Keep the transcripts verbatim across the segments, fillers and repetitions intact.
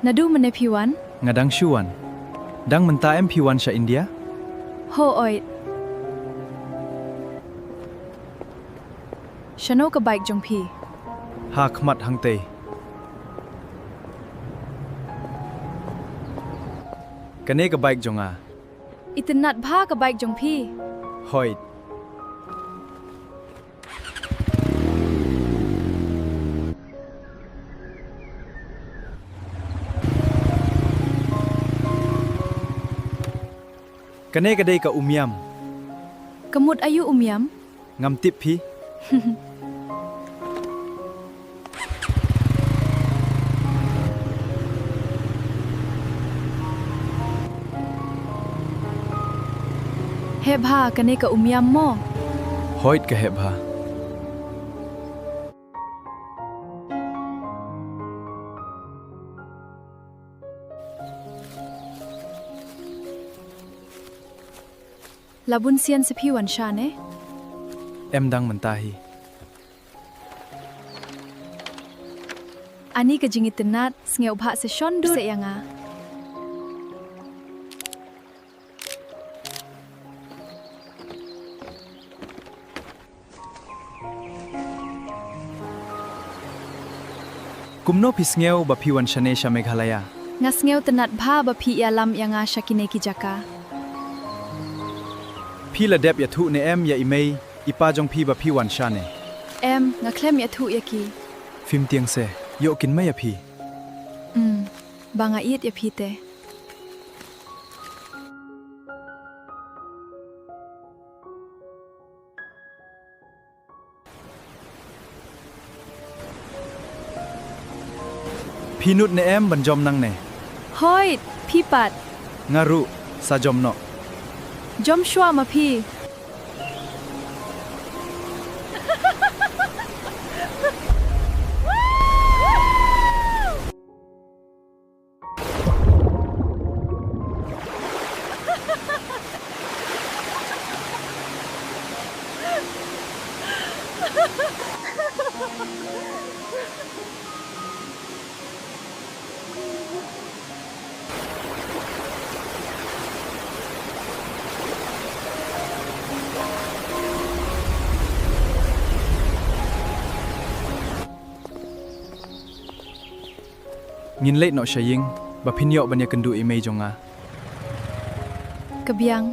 Naduh mynne phi wan? Nga dang shu wan. Dang mynta em phi wan sha India? Hooid. Shano ka bike jong phi? Ha khmat hangtei. Kane ka bike jong nga. Itynnad bha ka bike jong phi. Hooid. Kane ka dei ka Umiam. Ka mut aïu Umiam? Ngam tip phi. Heh bha, kane ka Umiam mo? Hooid, ka heh bha. La bun sien sa phi wan sha ne? Em, dang mynta hi. Ani ka jingitynnad, sngewbha sa shon dur seh ïa nga. Kumno phi sngew ba phi wan shane sha Meghalaya? Nga sngewtynnad bha ba phi ïalam ïa nga sha kine ki jaka. Phi la dep ïathuh ne em ïa i mei i pa jong phi ba phi wan shane? Em, nga khlem ïathuh ïa ki. Phim tieng se, ïoh kin mei ïa phi. Hmm, ba nga ïeit ïa phi te. Phi nud ne em ban jom nangne? Hooid, phi pat? Nga ruh, sa jom noh. Jom shuwa ma phi. Ngin leit noh sha ïing, ba phin ïoh ban ïakynduh i mei jong nga. Ka biang.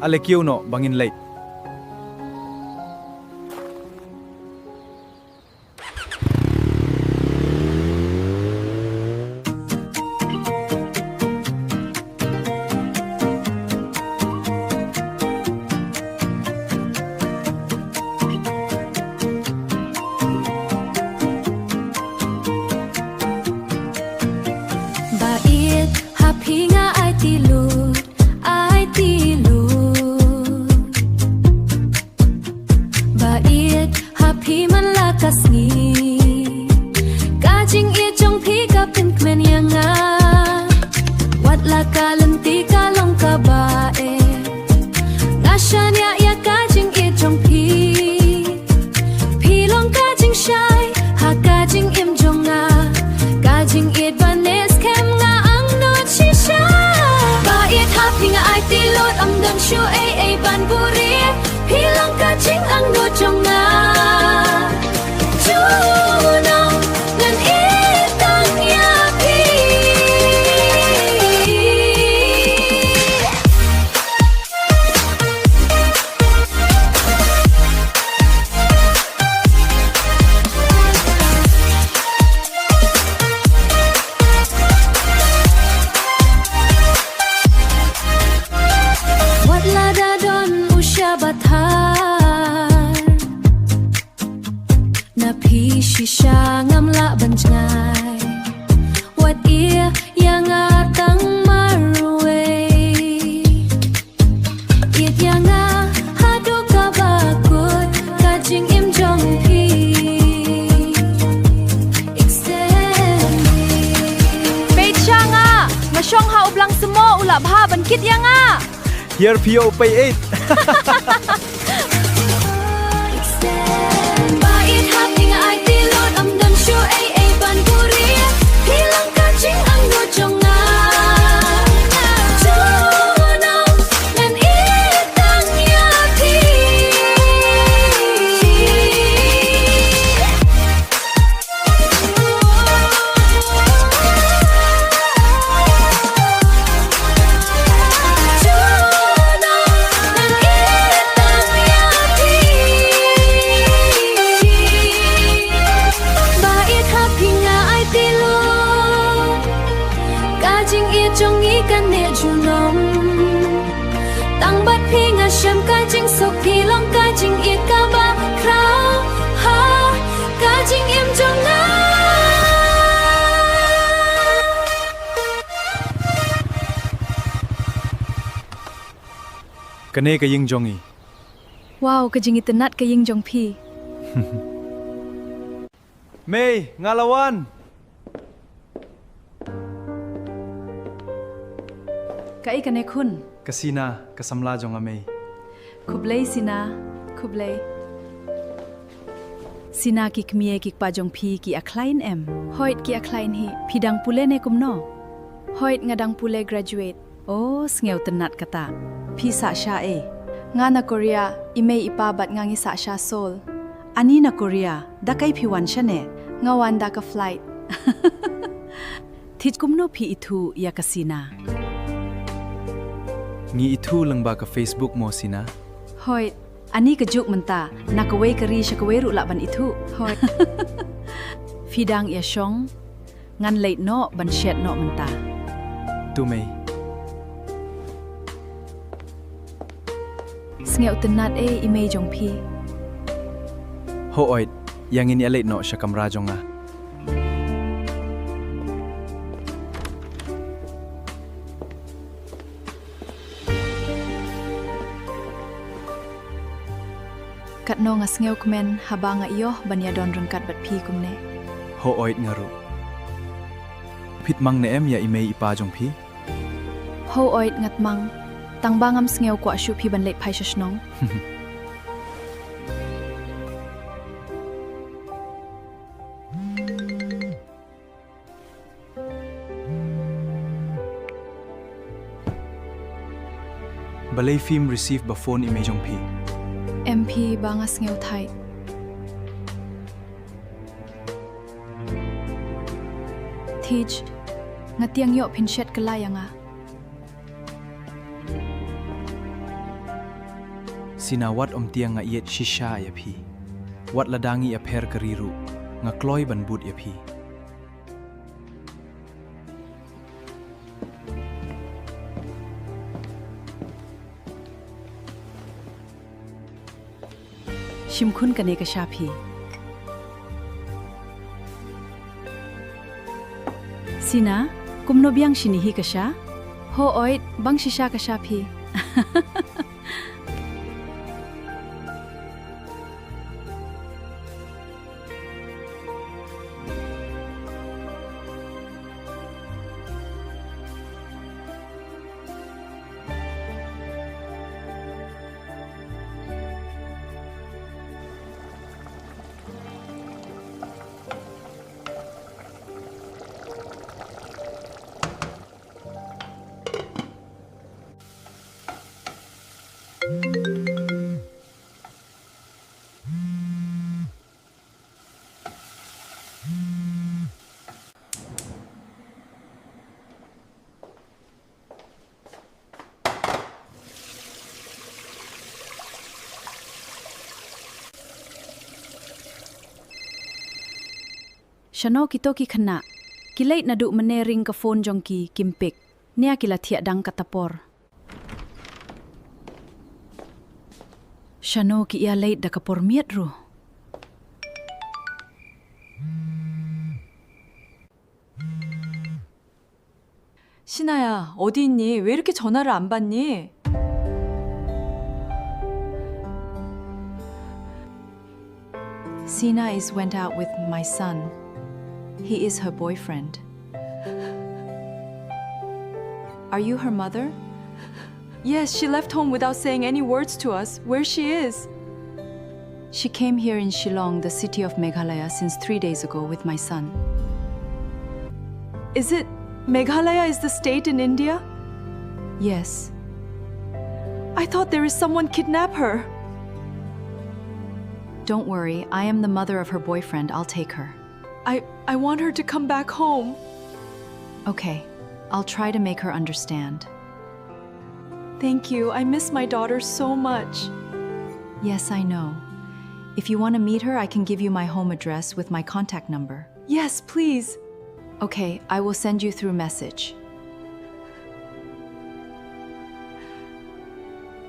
Ale kiew noh ba ngin leit. Ba ïeit ha phi nga aiti lut, aiti lut. Ba ïeit ha phi man la ka sngi. Ka jingïeit jong phi ka pynkmen ïa nga. Wat la ka lynti ka long kaba eh, nga shaniah ïa ka jingïeit jong phi. Phi long ka jingshai ha ka jingim jong nga. Ka jingïeit ba neh skhem nga angnud shisha. Ba ïeit ha phi nga aiti lut, ym don shuh ei ei ban buhrieh. Phi long ka jingangnud jong nga. Junom ngan ïeit tang ïa phi. Wat la da don u shaba thar, na phi shisha ngam lah ban jngai. Ïa, ïa nga tang marwei. Ïa nga haduh kaba kut ka jingim jong phi. Extend. Peit sha nga, nga shong ha u blang smoh, u lah bha ban kit ïa nga. Here phi ïoh pei eight. Extend. Ba it hap ïa nga ai tilot, ym don shuh ei ei ban buhrieh. Phi long ka jingangnud jong nga. Junom ngan ïeit tang ïa phi. Ka jingïeit jong ngi kan neh junom. Tang bad phi nga shem ka jingsuk, phi long ka jingïeit kaba khraw ha ka jingim jong nga. Kane ka ïing jong ngi. Wow, ka jingitynnad ka ïing jong phi. Mei, nga la wan. Kaei kane khun? Ka Sina, ka samla jong nga Mei. Khublei Sina, khublei. Sina, ki kmie ki kpa jong phi ki a khlaiñ em? Hoid, ki a khlaiñ hi. Phi dang pule ne kumno? Hoid, nga dang pule graduate. O, sngewtynnad kata. Phi sah sha ei? Nga na Korea, i mei i pa bad nga ngi sah sha Seoul. Ani na Korea, da kaei phi wan shane? Nga wan da ka flight. Thik, kumno phi ithuh ïa ka Sina? Ngi ithuh lyngba ka Facebook mo Sina. Hoid, ani ka juk mynta, na kawei ka ri sha kawei ruh lah ban ithuh. Hoid. Phi dang ïa shong? Ngan leit noh ban shet noh mynta. To Mei. Sngewtynnad ei i mei jong phi. Hooid, ïa ngin ïa leit noh sha kamra jong nga. Katno nga sngewkmen haba nga ïoh ban ïa don ryngkat bad phi kumne. Hooid nga ruh. Phi tmang ne em ïa i mei i pa jong phi? Hooid nga tmang. Tang ba ngam sngew kwah shuh phi ban leit phai sha shnong. Balei phim receive ba phone i mei jong phi? Em phi ba nga sngewthait. Thik, nga tieng ïoh phin shet kylla ïa nga. Sina, wat ym tieng, nga ïeit shisha ïa phi. Wat lada ngi ïapher ka ri ruh, nga kloi ban bud ïa phi. Shim khun kane ka sha phi. Sina, kumno biang shini hi ka sha? Hooid, bang shisha ka sha phi. Shano kito ki khynnah? Ki leit naduh mynne ring ka phone jong ki, kim pick. Nia ki la thiah dang kata por. Shano ki ïa leit da ka por miet ruh. 신아야, 어디 있니? 왜 이렇게 전화를 안 받니? Sina is went out with my son. He is her boyfriend. Are you her mother? Yes, she left home without saying any words to us where she is. She came here in Shillong, the city of Meghalaya, since three days ago with my son. Is it Meghalaya is the state in India? Yes. I thought there is someone kidnap her. Don't worry, I am the mother of her boyfriend. I'll take her. I, I want her to come back home. Okay, I'll try to make her understand. Thank you. I miss my daughter so much. Yes, I know. If you want to meet her, I can give you my home address with my contact number. Yes, please. Okay, I will send you through message.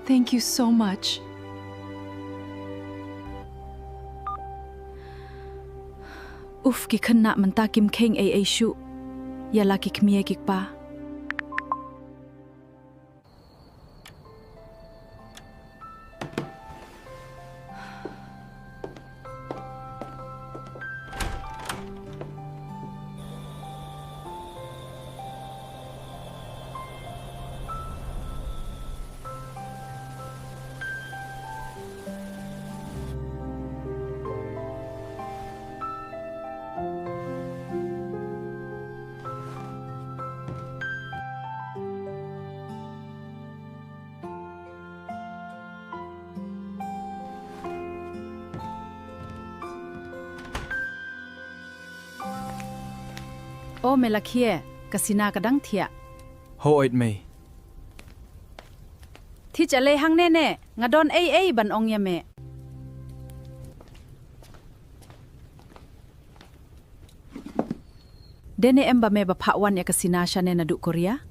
Thank you so much. Uf, ki khynnah mynta kim kheiñ ei ei shuh ïa la ki kmie ki kpa. O me la khie, ka Sina ka dang thiah. Hooid mei. Thich, ale hangne ne, nga don ei ei ban ong ïa me. Dei ne em ba me ba phah wan ïa ka Sina shane naduh Korea?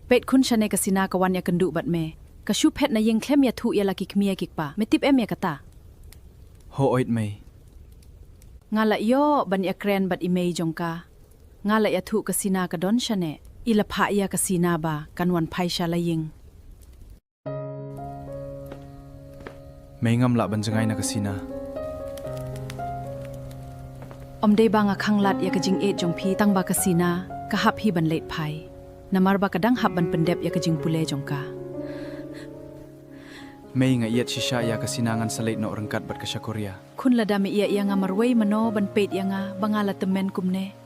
Peit khun, shane ka Sina ka wan ïakynduh bad me. Ka shu phet na ïing khlem ïathuh ïa la ki kmie ki kpa. Me tip em ïa kata? Hooid mei. Nga la ïoh ban ïakren bad i mei jong ka. Nga la ïathuh ka Sina ka don shane. I la phah ïa ka Sina ba kan wan phai sha la ïing. Mei, ngam lah ban jngai na ka Sina. Ym dei ba nga khanglad ïa ka jingïeit jong phi, tang ba ka Sina ka hap hi ban leit phai, namar ba ka dang hap ban pyndep ïa ka jingpule jong ka. Mei, nga ïeit shisha ïa ka Sina, ngan sa leit noh ryngkat bad ka sha Korea. Khun, lada me ïeit ïa nga, marwei mano ban peit ïa nga ba nga la tymmen kumne.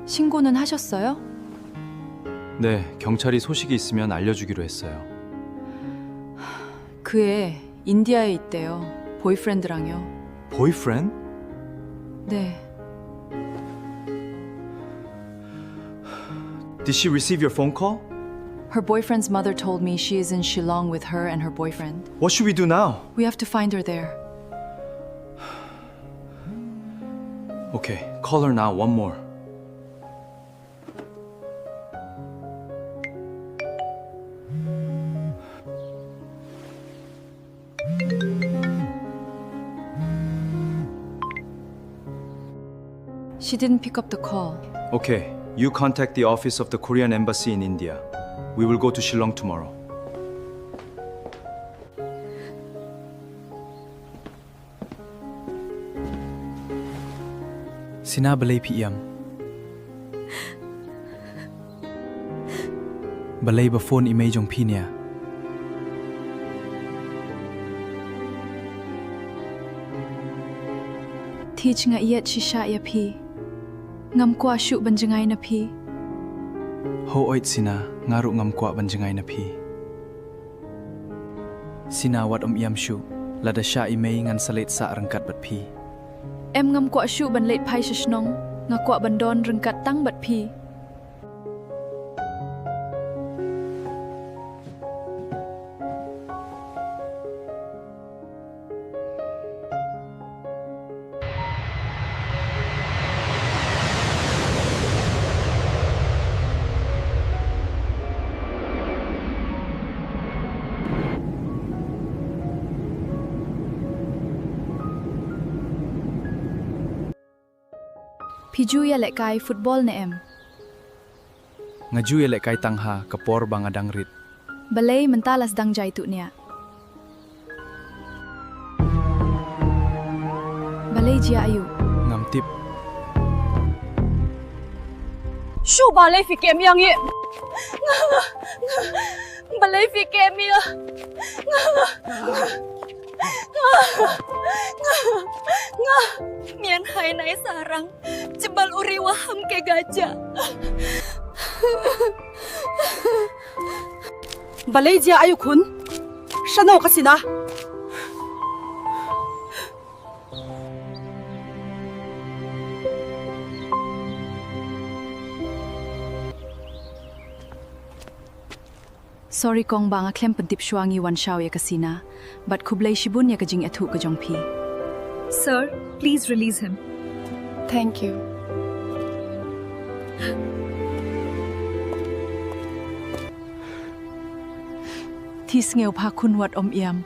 신고는 하셨어요? 네, 경찰이 소식이 있으면 알려주기로 했어요. 그 애 인디아에 있대요. 보이프렌드랑요. Boyfriend? 네. Did she receive your phone call? Her boyfriend's mother told me she is in Shillong with her and her boyfriend. What should we do now? We have to find her there. Okay, call her now, one more. She didn't pick up the call. Okay, you contact the office of the Korean embassy in India. We will go to Shillong tomorrow. Sina, balei phi ïam? Balei ba phone i mei jong phi nia? Thich, nga ïeit shisha ïa phi. Ngam kwah shuh ban jngai na phi. Hooid Sina, nga ruh ngam kwah ban jngai na phi. Sina, wat ym ïam shuh, lada shah i mei ngan sa leit sah ryngkat bad phi. Em, ngam kwah shuh ban leit phai sha shnong, nga kwah ban don ryngkat tang bad phi. Phi ju ïalehkai football ne em? Nga ju ïalehkai tang ha ka por ba nga dang rit. Balei mynta la sdang jai tuh nia? Balei jia aïu? Ngam tip. Shu balei phi kem ïa ngi? Balei phi kem ïa? Nga, nga, nga, nga, mian hai nai sarang. Jebal uri waham ke gaja. Balei jia aïu khun? Shano ka sina? Sorry kong ba nga khlem pyntip shuwa ngi wan shaw ïa ka sina. Bad khublei shibun ïa ka jingïathuh ka jong phi. Sir, please release him. Thank you. Thi sngewbha khun wat ym ïam.